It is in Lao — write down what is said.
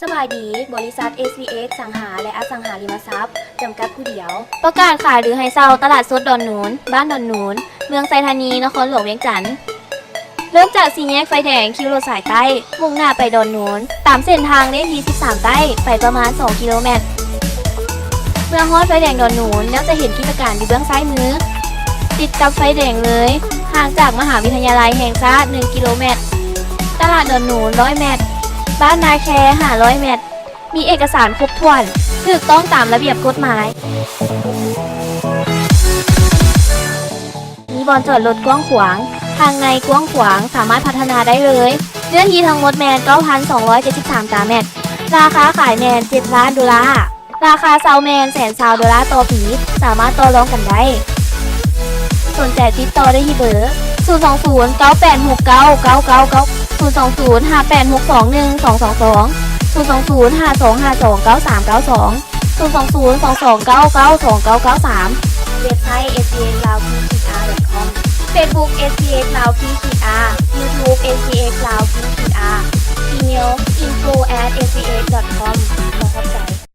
ສະບາຍດີ, ບໍລິສັດ ເອສວີເອັກ ສັງຫາ ແລະ ອະສັງຫາລິມະຊັບ ຈຳກັດຜູ້ດຽວ ປະກາດຂາຍ ຫຼື ໃຫ້ເຊົ່າ ຕະຫຼາດສົດດອນໂນນ, ບ້ານດອນໂນນ, ເມືອງໄຊທານີ, ນະຄອນຫຼວງວຽງຈັນ. ເລີ່ມຈາກສີ່ແຍກໄຟແດງຄິວລົດສາຍໃຕ້ ມຸ່ງໜ້າໄປດອນໂນນ, ຕາມເສັ້ນທາງເລກທີສິບສາມໃຕ້ ໄປປະມານສອງກິໂລແມັດ. ເມື່ອຮອດໄຟແດງດອນໂນນ ແລ້ວຈະເຫັນກິດຈະການຢູ່ເບື້ອງຊ້າຍມື ຕິດກັບໄຟແດງເລີຍ, ຫ່າງຈາກມະຫາວິທະຍາໄລແຫ່ງຊາດໜຶ່ງກິໂລແມັດ, ຕະຫຼາດດອນໂນນຮ້ອຍແມັດ, ບ້ານນາແຄຫ້າຮ້ອຍແມັດ, ມີເອກະສານຄົບຖ້ວນ, ຖືກຕ້ອງຕາມລະບຽບກົດໝາຍ. ມີບ່ອນຈອດລົດກວ້າງຂວາງ, ທາງໃນກວ້າງຂວາງ, ສາມາດພັດທະນາໄດ້ເລີຍ. ເນື້ອທີ່ທັງໝົດແມ່ນເກົ້າພັນສອງຮ້ອຍເຈັດສິບສາມຕາແມັດ. ລາຄາຂາຍແມ່ນເຈັດລ້ານໂດລາ. ລາຄາເຊົ່າແມ່ນແສນຊາວໂດລາຕໍ່ປີ, ສາມາດຕໍ່ລອງກັນໄດ້. ສົນໃຈຕິດຕໍ່ໄດ້ທີ່ເບີ ສູນສອງສູນ ເກົ້າແປດຫົກເກົ້າ ເກົ້າເກົ້າເກົ້າ ສູນສອງສູນ ຫ້າແປດຫົກສອງ ໜຶ່ງສອງສອງສອງ ສູນສອງສູນ ຫ້າສອງຫ້າສອງ ເກົ້າສາມເກົ້າສອງ ສູນສອງສູນ ສອງສອງເກົ້າເກົ້າ ສອງເກົ້າເກົ້າສາມ ເວັບໄຊ ເອສວີເອັກ ລາວ ພີ ຂີດ ອາ ດອດ ຄອມ ເຟສບຸກ ເອສວີເອັກ ລາວ ພີ ຂີດ ອາ ຢູທູບ ເອສວີເອັກ ລາວ ພີ